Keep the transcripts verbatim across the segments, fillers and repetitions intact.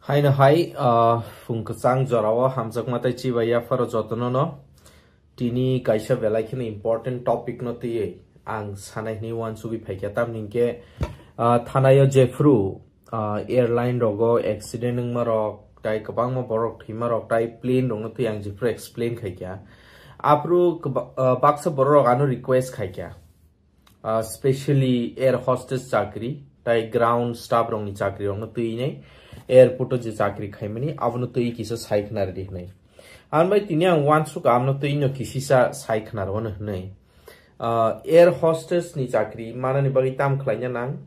Haino hai, ah, phung kwchang jorao hamjakma tei chibai yapharo jotono no. Tini kaisa belai kheno important topic no twiwi ang sanai hwnwi uansugwi phaikha, tamni hwnkhe, ah, thanaio jephru, ah, airline rogo accident wngma rok, tai kwbangma borok thwima rok, tai plane rokno twi ang jephru explain khaikha. Aphuru kwba-, ah, baksa borok rok ano request khaikha. Ah, specially air hostess chakri, tai ground staff rokni chakri rokno twi nai, airport o je chakri khaimani, abono twi kisa sai khna rwdi hwnwi. Ang bai tini ang uansuk amno twi no kisisa sai khna rwno hwnwi. Ah, air hostess ni chakri manani bagwi tam khlaina nang,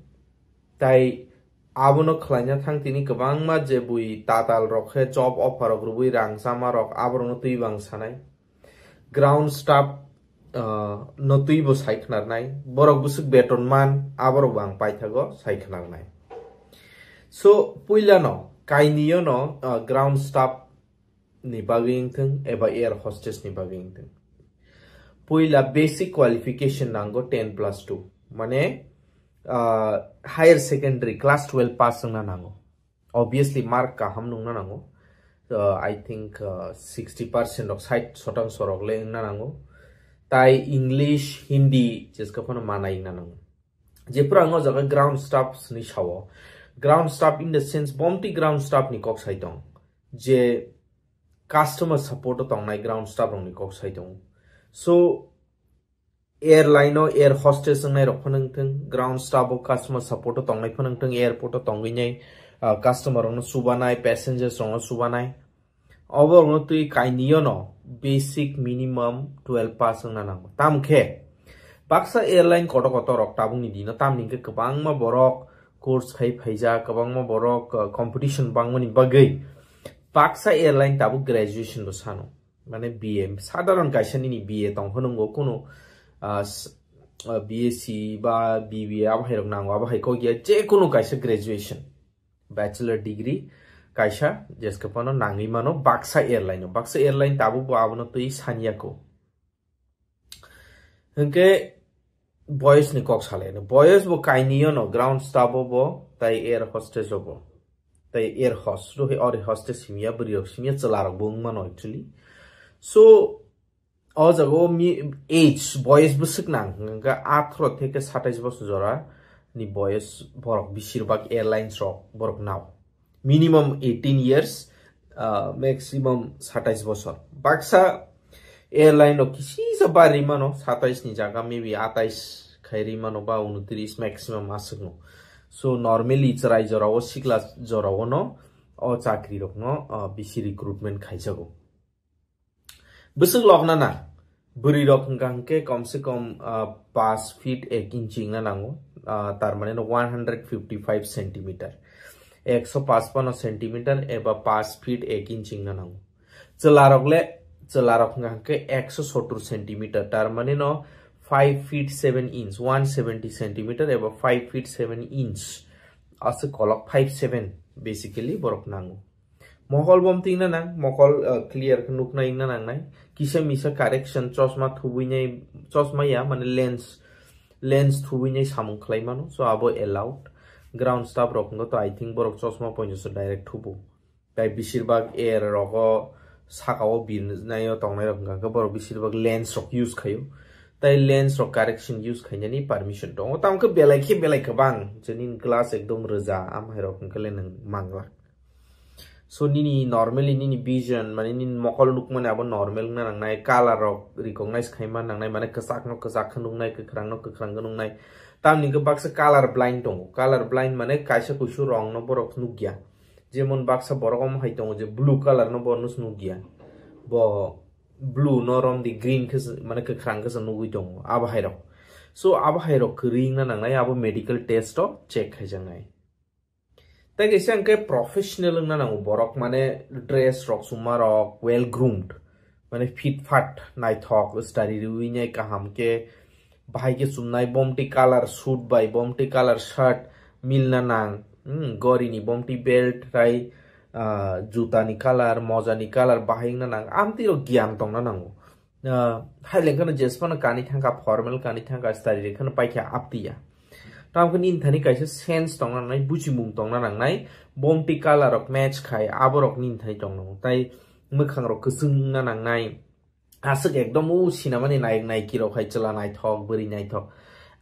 tai abono khlaina thang tini kwbangma je bui tatal rok khe job offer rok rwui rang chama rok aborokno twi bang sanai. Ground staff, ah, no twi bo sai khna rwnai, borok bwswk beton man, aborok bo ang paithago sai khna rwnai. So, puila no, kainwi no, ah, ground staff ni bagwi wngthung eba air hostess ni bagwi wngthung. Puila basic qualification nango ten plus two. Mane, ah, higher secondary class twelve pass wngna nango. Obviously, mark kaham nungna nango. Uh, I think, uh, sixty percent rok, sait shotangso rok le wngna nango. Tai English, Hindi, jeska phano manai wngna nango. Jephru ang o jaga ground staff ni sao. Ground staff in the sense, bomti ground staff ni kok sai tong. Je customer support o tongnai ground staff rok ni kok sai tong. So, airline o air hostess wngnai rok phano wngthung, ground staff o customer support o tongnai phano wngthung, airport o tongwi nai, ah, customer rokno chubanai, passengers rokno chubanai. Obo rokno twi kainwi no basic minimum twelve pass wngna nango. Tamo khe baksa airline kotor kotor rok tabukni dino, tamni hwnkhe kwbangma borok course khai phaijak, kwbangma borok, ah, competition bangmani bagwi baksa airline tabuk graduation bo sano. Mane B A, sadharon kaisa nini B A tong phano nungo, kunu, ah, s-, ah, B S C ba B B A abo hai rok nango, abo hai kok ya, je kunu kaisa graduation, bachelor degree kaisa jeska phano nangwi mano baksa airline o. Baksa airline tabuk bo abono twi sanya ko. Hwnkhe boys ni kok salai no. Boys bo kainwi no, ground staff o bo, tai air hostess o bo. Tai air host, rohi or hostess simya, bwrwi rok simya, chwla rok bo wng mano actually. So, o jaga o mi-, age, boys bwswk nang, hwnkhe athro theke satais bosor jora ni boys borok, besirbak airlines rok borok nao. Minimum eighteen years, uh, maximum satais bosor. Baksa airline rok kisisa bari mano, satais ni jaga maybe atais khai ri mano ba unutris maximum aswk no. So normally chwrai jorao, sikla jorao no o chakri rok no, uh, bisi recruitment khaijago. Bwswk lokna na, bwrwi rok hwnkha hwnkhe kom se kom, ah, paanch feet ek inch wngna nango, ah, tar mane no one hundred fifty five centimeter, ekso pachpanno centimeter eba paanch feet ek inch wngna nango. Chwla rok le, chwla rok hwnkha hwnkhe ekso sottur centimeter, tar mane no five feet seven inch, one seventy centimeter eba five feet seven inch, aswk kolok five seven basically borok nango. Mokol bom tingna nang, mokol, uh, clear khe nuknai wngna nangnai. Kisa misa correction, chosma thubui nai, chosma ya, mane lens, lens thubui nai samung khlai mano, so abo allowed. Ground staff rok wngkha to, I think, borok chosma poinjoso direct thubu. Tai besirbak air rogo saka o birnai o tongnai rok wngkha khe borok besirbak lens rok use khaio. Tai lens rok correction use khainani permission tongo. Tamo khe belai khe belai kwbang, jeni glass ekdom rwja, amhai rok wngkha le nwng manglak. So nini normally nini vision, mane nini mokol nukmani abo normal wngna nangnai, color rok recognize khaima nangnai, mane kwchak no kwchak khe nuknai, kwkhwrang no kwkhwrang khe nuknai. Tamni hwnkhe baksa color blind tongo. Color blind mane kaisa kuisu rong no borok nukya. Jemon baksa borok omo hai tongo je blue color no bo nus nukya. Bo blue no romdi green khe se, mane kwkhwrang khe se nugui tongo. Abo hai rok. So abo hai rok kwrwi wngna nangnai, abo medical test o check khaijaknai. Tei kaisa hwnkhe professional wngna nango borok, mane dress rok chuma rok well groomed, mane fit fat naithok stari riwi nai kaham khe bahai khe chumnai, bomti color suit bai bomti color shirt milna nang, hmm, gori ni bomti belt tai, ah, juta ni color, moja ni color bahai wngna nang, amtwi rok giyan tongna nango. Ah, hai lengkhano jesphano kani thangkha, formal kani thangkha, style lengkhano paikha aptiya. Tamo khe nini thani kaisa sense tongna nangnai, buchimung tongna nangnai, bomti color rok match khai, aborok nini thani tongna nango. Tai mwkhang rok kwchwng wngna nangnai, aswk ekdom o sinamani nayek nayiki rok hai chwla naithok, bwrwi naithok,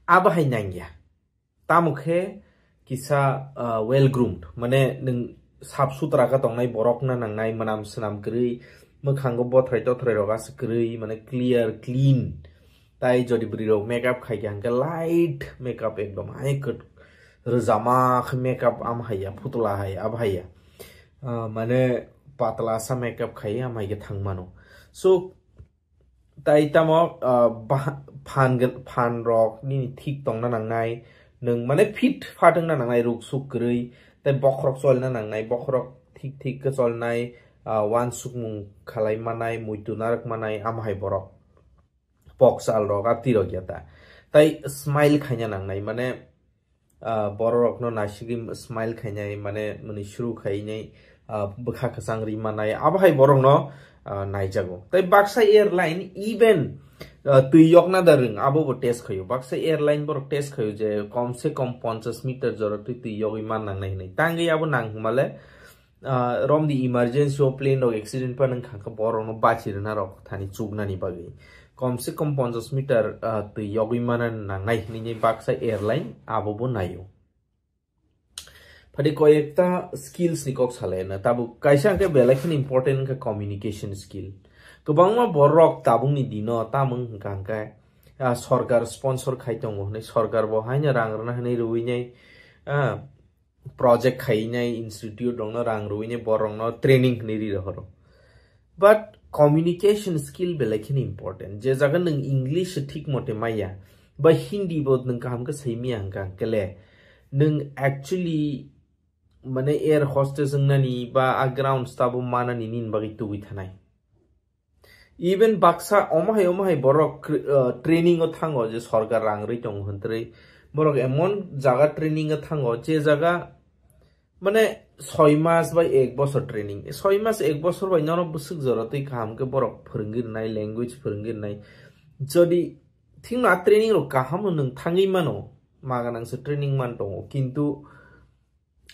abo hai nangya. Tamo khe kisa, ah, well groomed, mane nwng sap sutra khe tongnai borok na nangnai, mwnam swnam kwrwi, mwkhango bothrai tothrai rok aswk kwrwi, mane clear, clean. Tai jodi bwrwi rok makeup khai khe hwnkhe light makeup ekdom hai kwt-, rwjama khe makeup am haiya, phutula hai, abo haiya. Ah, mane patla sa makeup khai am hai khe thang mano. So, tai tamo, ah, bah-, phan gw-, phan rok nini thik tongna nangnai, nwng mane fit fat wngna nangnai, ruk suk kwrwi, tai bokhorok cholna nangnai, bokhorok thik thik khe cholnai, ah, uansukmung khalai manai, muitu narwk manai, amo hai borok. Pok chal rok, a twi rok ya ta. Tai smile khaina nangnai, mane, ah, borok rokno naisigwi smile khainai, mane, mwnwi suru khainai, ah, bwkha kwchang ri manai, abo hai borok no, ah, naijago. Tai baksa airline even, ah, twi yokna da rwng, abo bo test khaio. Baksa airline borok test khaio je kom se kom ponchash meter jora twi twi yogwi man nangnai hinwi. Tangwi abo nang hwnmale, ah, romni emergency o plane rok accident pa nang kha khe borok no bachi rwna rok thani chuknani bagwi kom se kom ponchash meter, ah, twi yogwi mana nangnai hinwi baksa airline abo bo naio. Phadi koyekta skills ni kok salai na tabuk kaisa hwnkhe belai kheno important wngkha communication skill. Kwbangma borok tabukni dino tamung hwnkha hwnkhe, ah, sorkar sponsor khai tongo hinwi sorkar bo haino rang rwna hinwi rwinai, ah, project khainai institute rokno rang rwinai borokno training hinwi ri rohoro. But communication skill belai kheno important. Je jaga nwng English thik mote maya, ba Hindi bo nwng kaham khe sai maya hwnkha hwnkhe le, nwng actually mane air hostess wngnani ba a ground staff o manani nini bagwi tubui thanai. Even baksa omo hai omo hai borok kr-, uh, training o thango je sorkar rang rwi tongo hwntrwi. Borok emon jaga training o thango je jaga mane soi mas bai ek bosor training. Soi mas ek bosor bai nono bwswk jora twi kaham khe borok phwrwngwi rwnai, language phwrwngwi rwnai. Jodi thikno a training rok kaham no nwng thangwi mano, maga nangse training man tongo. Kintu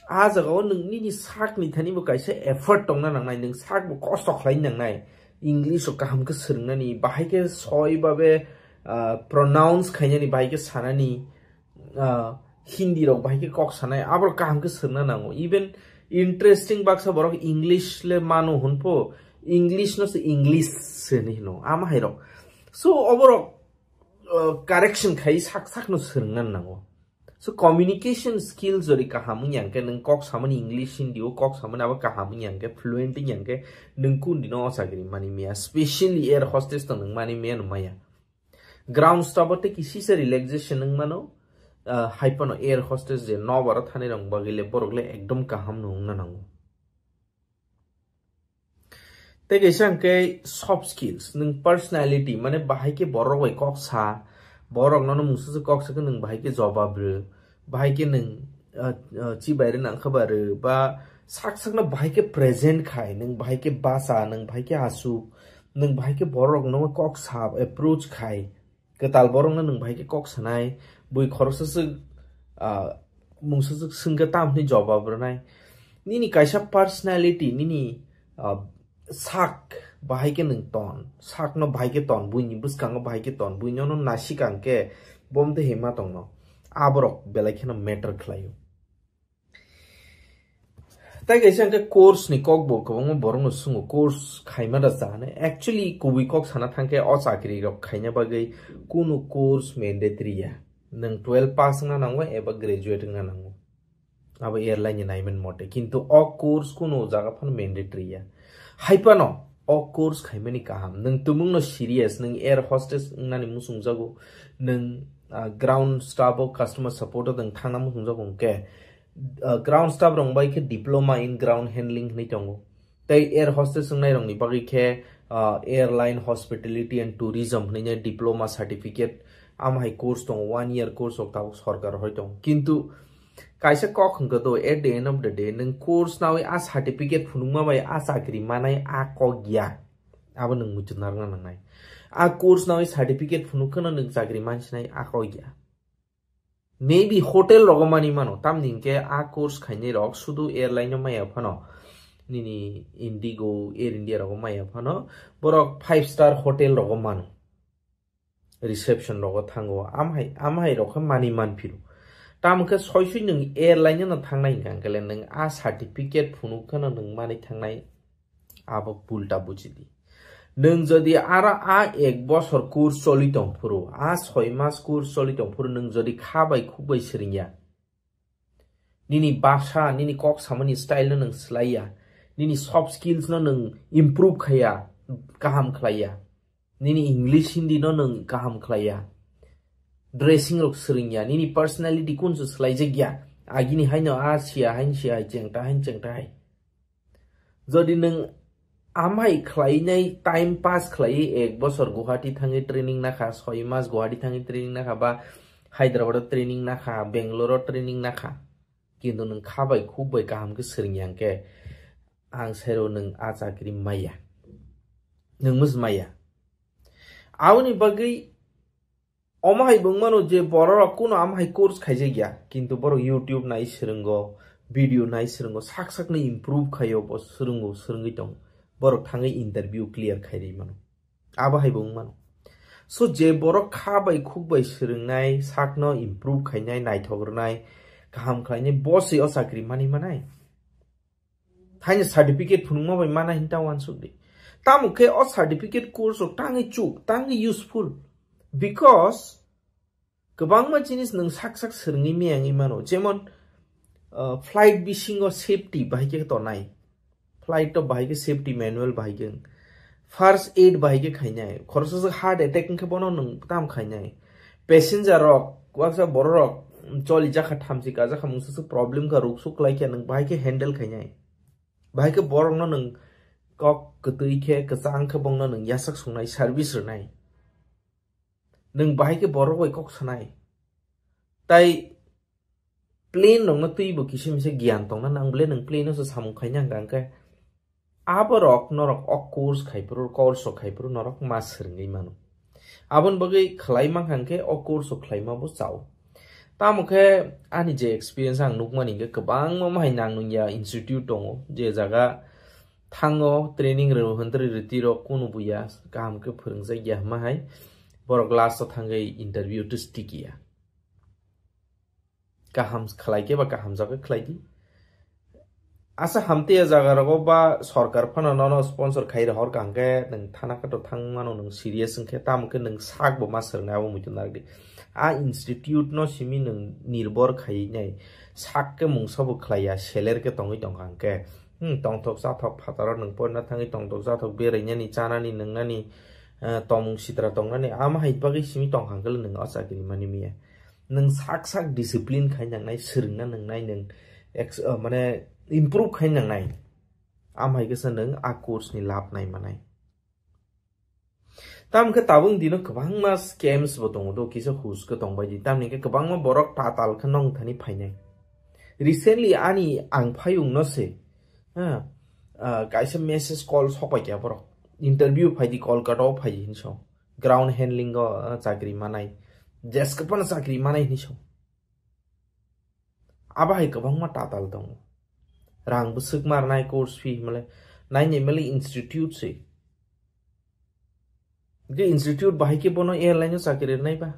a jaga o nwng nini sak ni thani bo kaisa effort tongna nangnai, nwng sak bo kosto khlai nangnai. English rok kaham khe swrwngnani, bahai khe soi babe, ah, pronounce khainani, bahai khe sanani, ah, Hindi rok bahai khe kok sanai, aborok kaham khe swrwngna nango. Even interesting baksa borok English le mano hwnpho, English no se English se hinwi hino, ama hai rok. So, oborok, ah, correction khai sak sak no swrwngna nango. So, communication skills jodi kaham wngya hwnkhe, nwng kok samani English, Hindi o kok samani abo kaham wngya hwnkhe, fluent wngya hwnkhe, nwng kun dino o chakri mani maya, specially air hostess to nwng mani maya no maya. Ground staff o tei kisisa relaxation wng mano, ah, hai phano air hostess je nobar o thani rok bagwi le borok le ekdom kaham no wngna nango. Tei kaisa hwnkhe soft skills, nwng personality, mane bahai khe borok bai kok sa, borok nono mungsa se kok sa khe nwng bahai khe jobab rw, bahai khe nwng, ah, ah, chibai rw nang khe ba rw, ba sak sakno bahai khe present khai, nwng bahai khe basa, nwng bahai khe asuk, nwng bahai khe borok no kok sa, approach khai. Kwtal borokno nwng bahai khe kok sanai, bui khoroksa swk, ah, mungsa swk swngkhe tamo hwnwi jobab rwnai. Nini kaisa personality, nini, ah, sak bahai khe nwng ton, sakno bahai khe ton, buini bwskango bahai khe ton, buino no nasikang khe bo mtwi hima tongno, aborok belai kheno matter khlaio. Tai kaisa hwnkhe course ni kok bo kwbangma borok no swngo, course khaima da cha hwnwi. Actually, kubui kok sana thangkhe o chakri rok khaina bagwi kunu course mandatory ya. Nwng twelve pass wngna nango eba graduate wngna nango. Abo airline ni naiman mote. Kintu o course kunu jaga phano mandatory ya. Hai phano o course khaimani kaham. Nwng tumung no serious, nwng air hostess wngnani muchungjago, nwng, ah, ground staff o customer support o nwng thangna muchungjago hwnkhe, uh, ground staff rok bai khe diploma in ground handling hinwi tongo. Tei air hostess wngnai rokni bagwi khe, uh, airline hospitality and tourism hinwi diploma certificate, amo hai course tongo, one year course rok tabuk sorkar rok hoi tongo. Kintu kaisa kok hwnkhe do, at the end of the day, nwng course nawi a certificate phunukma bai a chakri manai a kok ya, abo nwng muitu narwkna nangnai. A course nawi certificate phunuk kheno nwng chakri mansinai a kok ya. Maybe hotel rogo mani mano, tamni hwnkhe a course khainai rok sudu airline no maya phano, nini Indigo, Air India rogo maya phano, borok five star hotel rogo mano, reception rogo thango, amhai amhai rok khe mani man phiro. Tamo khe soi soi nwng airline no thangnai hwnkha hwnkhe le nwng a certificate phunuk kheno nwng mani thangnai. Abo pulta bujidi. Nwng jodi aro a ek bosor course choli tong phuru, a soi mas course choli tong phuru, nwng jodi kha bai khuk bai swrwngya, nini basa, nini kok samani style no nwng swlaiya, nini soft skills no nwng improve khaiya, kaham khlaiya, nini English Hindi no nwng kaham khlaiya, dressing rok swrwngya, nini personality kunsu swlaijakya, agini haino a siya hain siya hai, chengta hain chengta hai. Jodi nwng amhai khlainai, time pass khlaiwi ek bosor Guwahati thangwi training nakha, soi mas Guwahati thangwi training nakha, ba Hyderabad o training nakha, Bangalore o training nakha, kintu nwng kha bai khuk bai kaham khe swrwngya hwnkhe, ang sairo nwng a chakri maya, nwng mus maya. Aboni bagwi omo hai bo wngmano je bororok kuno amo hai course khaijakya, kintu borok YouTube nai swrwngo, video nai swrwngo, sak sakno improve khaio, bo swrwngo, swrwngwi tongo. Borok thangwi interview clear khairwi mano. Abo hai bo wngmano. So je borok kha bai khuk bai swrwngnai, sakno improve khainai, naithok rwnai, kaham khlainai, bo se o chakri mani manai. Thaini certificate phunukma bai mana hinta wansuk di. Tamo khe o certificate course rok tangwi chuk, tangwi useful. Because kwbangma jinis nwng sak sak swrwngwi miyangwi mano. Jemon, uh, flight bisingo safety bahai khe tonai. Flight o bahai khe safety manual bahai khe. First aid bahai khe khainai. Khoroksa se heart attack wngkhe bono nwng tam khainai. Passenger rok, waksa borok rok choli jakha thamchi ka jakha mungsa se problem kha ruk suk lai khe nwng bahai khe handle khainai. Bahai khe borok no nwng kok kwtwi khe kwchang khe bongno nwng yasak sungnai service rwnai. Nwng bahai khe borok bai kok sanai. Tai plane rokno twi bo kisa misa giyan tongna nang bole nwng plane no se samung khaina hwnkha hwnkhe aborok norok o course khai phuru, course rok khai phuru norok ma swrwngwi mano. Aboni bagwi khlai mankha hwnkhe o course rok khlaima bo chao. Tamo khe ani je experience ang nukmani hwnkhe kwbangma mahai nang nungya institute tongo, je jaga thango training rw hwntri rwtwi rok kunu buya kaham khe phwrwngjakya hwnma hai borok last o thangwi interview twi stikiya. Kaham khlai khe ba kaham jaga khlai di. Asa hamtiya jaga rogo ba sorkar phano nono sponsor khai rohor kha hwnkhe nwng thana khe to thang mano nwng serious wngkhe tamo khe nwng sak bo ma swrwngnai abo muitu narwk di. A institute no simi nwng nirbor khai nai sak khe mungsa bo khlai ya seler khe tongwi tongkha hwnkhe. Hmm, tongthok chathok phataro nwng porna thangwi tongthok chathok berainani chanani nwngnani, eh, tomung sitra tongnani ama hai bagwi simi tongkha hwnkhe nwng o chakri mani miya. Nwng sak sak discipline khai nangnai, swrwngna nangnai, nwng ex-, uh, mane improve khai nangnai. Amhai khe se nwng a course ni lab nai manai. Tamo khe tabuk dino kwbangma scams bo tongo do, kisa hus khe tong bai di. Tamni khe kwbangma borok tatal khe nong thani phainai. Recently ani ang phayung no se, ha, ah, kaisa message call sok pai kha borok. Interview phai di, Kolkata o phai di hinwi song. Ground handling o, ah, chakri manai. Jeske phano chakri manai hinwi song. Abo hai kwbangma tatal tongo. Rang bwswk marnai course fee himle, naini himle institute se. Hwnkhe institute bahai khe bono airline o chakri rwnai ba.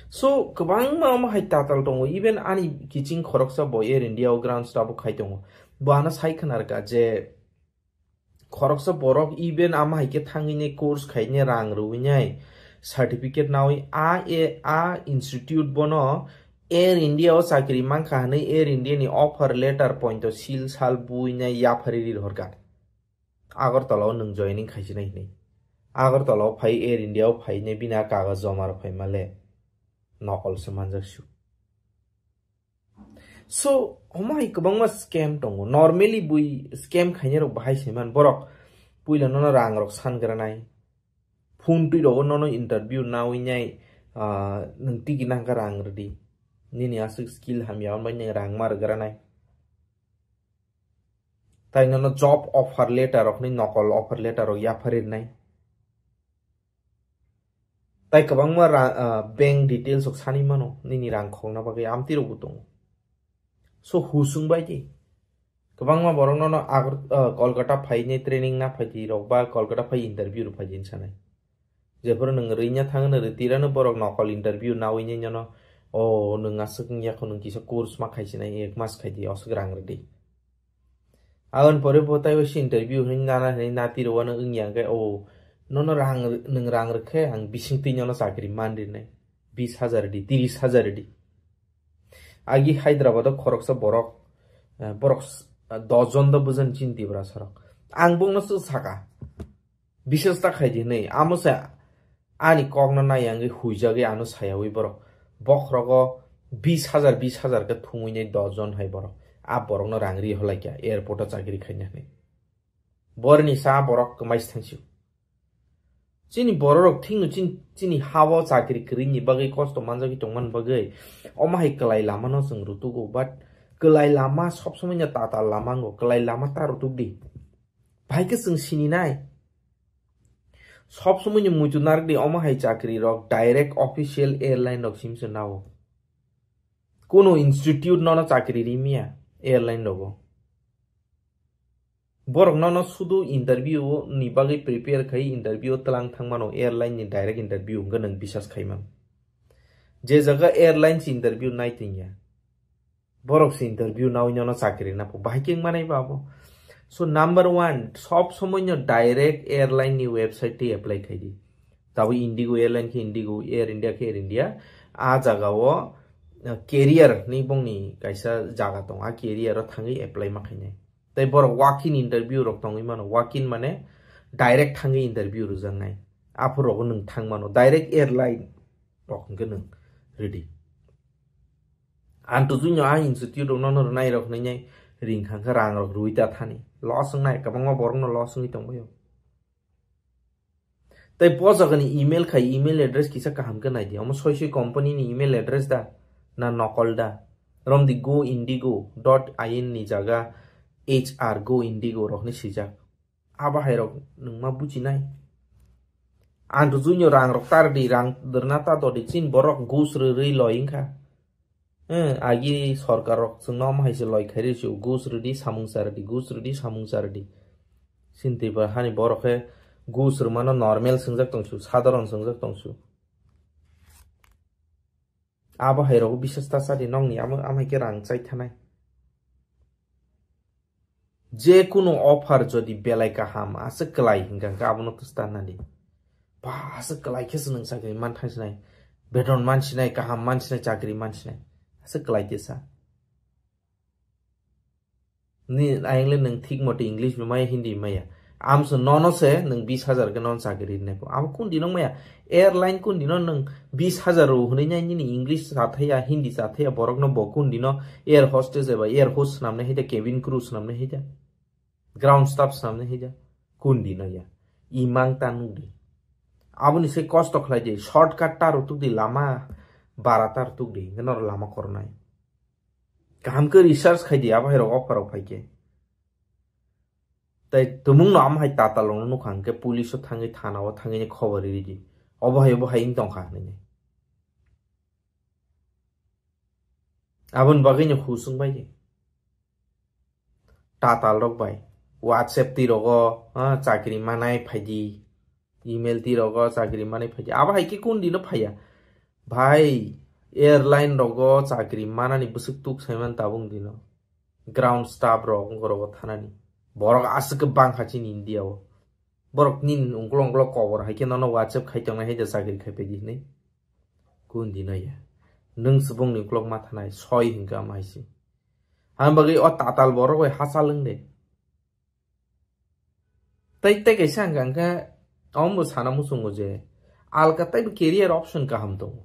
So, kwbangma omo hai tatal tongo. Even ani kiching khoroksa bo Air India o ground staff o khai tongo. Bo ano sai khna rwkha je, khoroksa borok even ama hai khe thangwi nai course khai nai rang rwui nai certificate naui a, e, a institute bono Air India o chakri mankha hwnwi Air India ni offer letter pointo sil sal bui nai yapharwi ri rohor kha. Agartala o nwng joining khai sinai hwnwi. Agartala o phai Air India o phai nai bini a kagoj joma rw phai ma le nokol se manjak su. So, omo hai kwbangma scam tongo. Normally bui scam khainai rok bahai se man borok puila nono rang rok san granai. Phone twi rogo nono interview naui nai, ah, nwng tigi nangkha rang rwdi. Nini aswk skill hamya hwnbai nwng rang ma rwgranai. Tai nono job offer letter rokni nokol offer letter rok yapharwi rwnai. Tai kwbangma ra-, ah, bank details rok sani mano, nini rang khokna bagwi amtwi rokbo tongo. So husung bai di. Kwbangma borok nono Agar-, ah, Kolkata phainai training na phaidi rok ba Kolkata phai interview rok phaidi hinwi sanai. Jephuru nwng rwina thangno rwtirano borok nokol interview nawi nai nono, "O nwng aswk wngya kho, nwng kisa course ma khaisinai, ek mas khaidi, aswk rang rwdi." Aboni pore bo taibo se interview hinwi nana hinwi nati rwano wngya hwnkhe, "O nono rang rw-, nwng rang rwkhe ang bisingtwi nono chakri man rinai, bis hajar di, tiris hajar di." Agi Hyderabad o khoroksa borok, eh, borok s-, dos jon do bujan chini Tiprasa rok. Ang bongno swk saka. Biswas ta khai di hinwi, amo se ani kokno nai wngwi huijagwi ano sayawi borok. Bokhorogo bis hajar, bis hajar khe thumwi nai dos jon hai borok. A borokno rang ri holaikya airport o chakri khaina hinwi. Borni sa borok kwmai se thangsi. Chini bororok thikno chin-, chini ha-o chakri kwrwini bagwi kosto manjagwi tongmani bagwi omo hai kwlai lamano chwng rutugo, but kwlai lama sob somoi no tatal lama wngo, kwlai lama ta rutuk di. Bahai khe chwng sininai. Sob somoi ni muitu narwk di, omo hai chakri rok direct official airline rok sim se nao. Kuno institute nono chakri ri miya airline rogo. Borok nono sudu interview ni bagwi prepare khai interview tlang thang mano, airline ni direct interview hwnkhe nwng bisas khai mano. Je jaga airline se interview nai tongya. Borok se interview nawi nono chakri na po. Bahai khe wngmanai ba abo? So, number one, sob somoi no direct airline ni website tei apply khai di. Tabuk Indigo airline khe Indigo, Air India khe Air India. A jaga o, uh, carrier ni bongni kaisa jaga tong. A carrier o thangwi apply ma khainai. Tei borok walk-in interview rok tongwi mano. Walk-in mane direct thangwi interview rwjaknai. Aphuru rogo nwng thang mano. Direct airline rok hwnkhe nwng ready. Ang tujuino a institute rokno no rwnai rok hwnwi ring kha khe rang rok rwi ta thani. Loss wngnai, kwbangma borokno loss wngwi tongbaio. Tei po jagani email khai, email address kisa kaham khe nai di. Omo soi soi company ni email address da, na nokol da? Romdi go indigo dot in ni jaga H R go indigo rok hinwi swijak. Abo hai rok nwng ma bujinai. Ang to junior rang rok tar di, rang dwrna ta to di, chin borok gus rwrwi loi wngkha. Eh, agi sorkar rok chwngno omo hai se loi khairi se, gus rwdi samung charwdi, gus rwdi samung charwdi. Chini Tripura hani borok khe gus rwmano normal swngjak tongsu, sadharon swngjak tongsu. Abo hai rogo bisas ta sadi nokni amo, amai khe rang chai thanai. Je kunu offer jodi belai kaham aswk kwlai hingka khe abono twsta nadi. Ba aswk kwlai khe se nwng chakri man thangsinai, beton mansinai, kaham mansinai, chakri mansinai. Aswk kwlai tesa. Ni, ayang le nwng thik mote English bo maya, Hindi maya. Amso nono se nwng bis hajar khe non chakri rinai po. Abo kun dino maya? Airline kun dino nwng bis hajar ro hwnwi nai nini English chathaya, Hindi chathaya, borok no bo kun dino air hostess eba air host swnamnai haida, cabin crew swnamnai haida, ground staff swnamnai haida. Kun dino ya. Imang ta nukdi. Aboni se kosto khlai di, shortcut ta rutuk di, lama bara ta rutuk di, hwnkhe noro lama kornai. Kaham khe research khai di, abo hai rok offer rok phai khe. Tai tumung no amo hai tatal rok no nukha hwnkhe police o thangwi thana o thangwi ni khobor ri di. Obo hai obo hai wng tongkha hinwi. Aboni bagwi no husung bai di. Tatal rok bai. WhatsApp twi rogo, ha, chakri manai phai di. Email twi rogo chakri manai phai di. Abo hai khe kun dino phaiya. Bhai, airline rogo chakri manani bwswk tuk saiman tabung dino. Ground staff rok wngkha rogo thanani. Borok aswk khe bangkha chini India o. Borok nini ungklo ungklo kobor hai khe nono WhatsApp khai tongnai hai da chakri khai pedi hinwi. Kun dino ya. Nwng subung ni uklok ma thanai soi hingka ama hai se. Ang bagwi o tatal borok bai hachal wng de. Tai, tai kaisa hwnkha, hwnkha, omo bo sana muchungo je, alka taibo career option kaham tongo.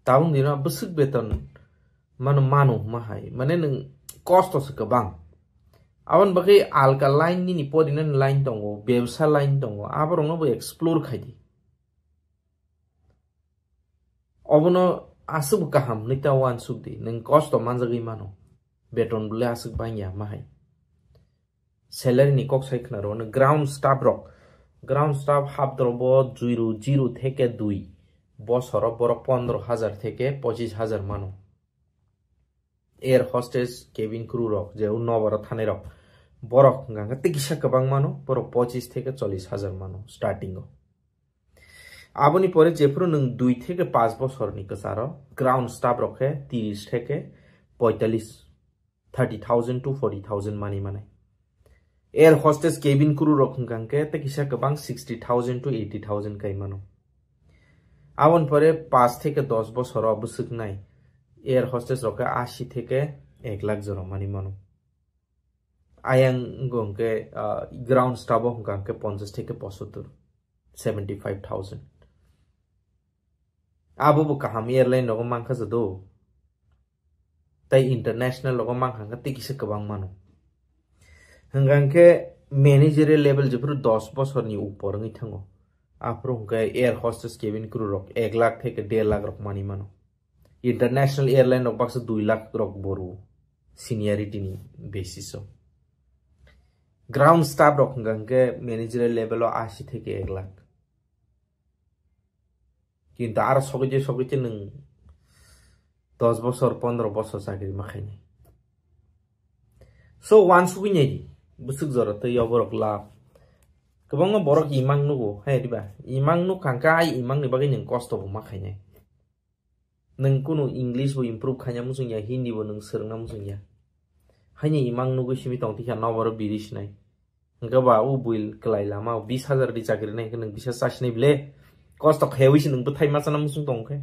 Tabuk dino bwswk beton mano, mano hwnma hai, mane nwng kosto se kwbang. Aboni bagwi alka line nini podinani line tongo, bebsa line tongo, aborokno bo explore khai di. Obono aswk bo kaham hwnwi ta uansuk di, nwng kosto manjagwi mano, beton bwle aswk bangya ma hai. Salary ni kok sai khna rw, ground staff rok Ground staff hapdrobo zero, zero theke dui bosoro borok pondro hajar theke pochis hajar mano. Air hostess, cabin crew rok, je o nobaro thanai rok, borok hwnkha khe tei kisa kwbang mano, borok pochis theke chollis hajar mano starting o. Aboni pore jephuru nwng dui theke paanch bosorni kwcharo ground staff rok khe tiris theke poitallis, thirty thousand to forty thousand mani manai. Air hostess, cabin crew rok hwnkha khe tei kisa kwbang sixty thousand to eighty thousand kai mano. Aboni pore paanch theke dos bosoro bwswknai air hostess rok khe asi theke ek lakh jora mani mano. Ayang wngkhe, ah, ground staff o hwnkha khe ponchas theke pochottor, seventy five thousand. Abo bo kaham airline rogo mankha jado. Tei international rogo mankha khe tei kisa kwbang mano. Hwnkha khe managerial level jephuru dos bosorni upor wngwi thango. Aphuru hwnkhe air hostess, cabin crew rok ek lakh theke der lakh rok mani mano. International airline rok baksa dui lakh rok boru seniority ni basis o. Ground staff rok hwnkha khe managerial level o asi theke ek lakh. Kintu aro sogwi je sogwi je nwng dos bosor, pondro bosor chakri ma khainai. So, wansugwi nai di, bwswk jora tei oborok lab. Kwbangma borok imang nugo, hai diba? Imang nuk kha khe ai imang ni bagwi nwng kosto bo ma khainai. Nwng kunu English bo improve khaina muchung ya, Hindi bo nwng swrwngna muchung ya. Haini imang nugwi simi tong tikha noboro biri sinai. Hwnkhe ba o buil kwlai lama o bis hajar di chakri nai hwnkhe nwng bisa chasinai bile. Kosto khayawi se nwng bwthai machana muchung tong khe.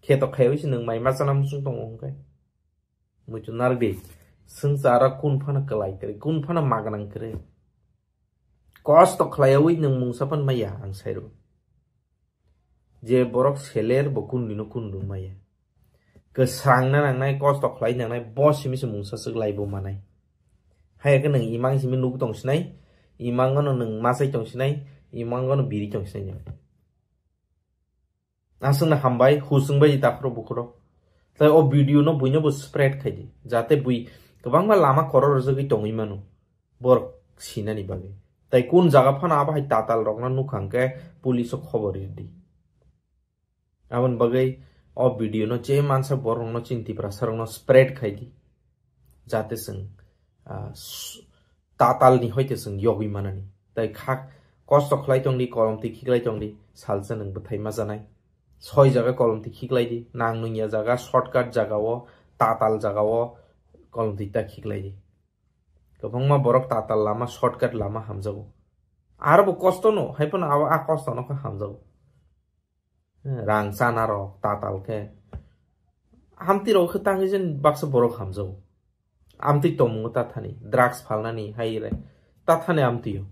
Kheto khayawi se nwng mai machana muchung tongo hwnkhe. Muitu narwk di. Swngcharo kun phano kwlai kwrwi, kun phano magnang kwrwi. Kosto khlaiyawi nwng mungsa phano maya ang sairo. Je borok seler bo kundino kundu maya. Kwsrangna nangnai, kosto khlai nangnai, bo simi se mungsa swk lai bo manai. Hai khe nwng imang simi nuk tong sinai, imangono nwng masai tong sinai, imangono biri tong sinai nwng. Aswkno hambai, husung bai di takhro bukhro. Tai o video no buino bo spread khai di. Jate bui kwbangma lama korok rwjagwi tongwi mano. Borok sinani bagwi. Tai kun jaga phano abo hai tatal rokno nukha hwnkhe police o khobor ri di. Aboni bagwi o video no je mansa borok no chini Tiprasa rokno spread khai di. Jate chwng, ah, s-, tatal ni hoite chwng yogwi manani. Tai kha kosto khlai tong di, kolom twi khiklai tong di, salsa nwng bwthai ma janai. Soi jaga kolom twi khiklai di, nang nung ya jaga, shortcut jaga o, tatal jaga o kolom twi ta khiklai di. Kwbangma borok tatal lama, shortcut lama hamjago. Aro bo kosto no, hai phano abo a kosto no khe hamjago. Rang chana rok tatal khe. Amtwi rok khe tangwi jen baksa borok hamjago. Amtwi tongmungo tathani, drugs phalnani hai re. Tathani amtwi o.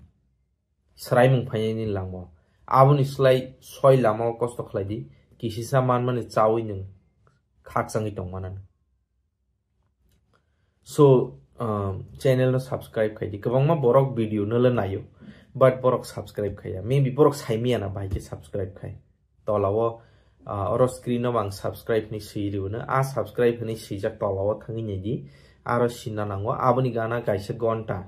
Swraimung phainani langma. Aboni slai soi lama o kosto khlai di. Kisisa manmani chawi nwng khakchangwi tong manani. So, um, channel no subscribe khai di. Kwbangma borok video no le naio, but borok subscribe khaiya. Maybe borok saimiya na bahai khe subscribe khai. Tola o, ah, oro screen o ang subscribe hinwi swi rwno. A subscribe hinwi swijak tola o thangwi nai di. Aro sinna nango. Aboni gana kaisa gonta,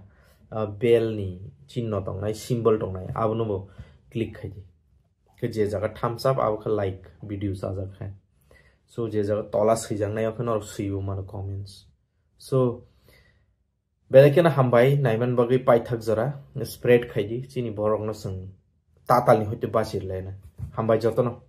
ah, bell ni chinno tongnai, symbol tongnai. Abono bo click khai di. Khe je jaga thumbs up, abo khe like video chajak khe. So, je jaga tola swijaknai, o khe norok swibo mano comments. So, belai kheno hambai, naiman bagwi paithak jora, spread khai di, chini borokno chwng tatalni hoite bachir laina. Hambai jotono.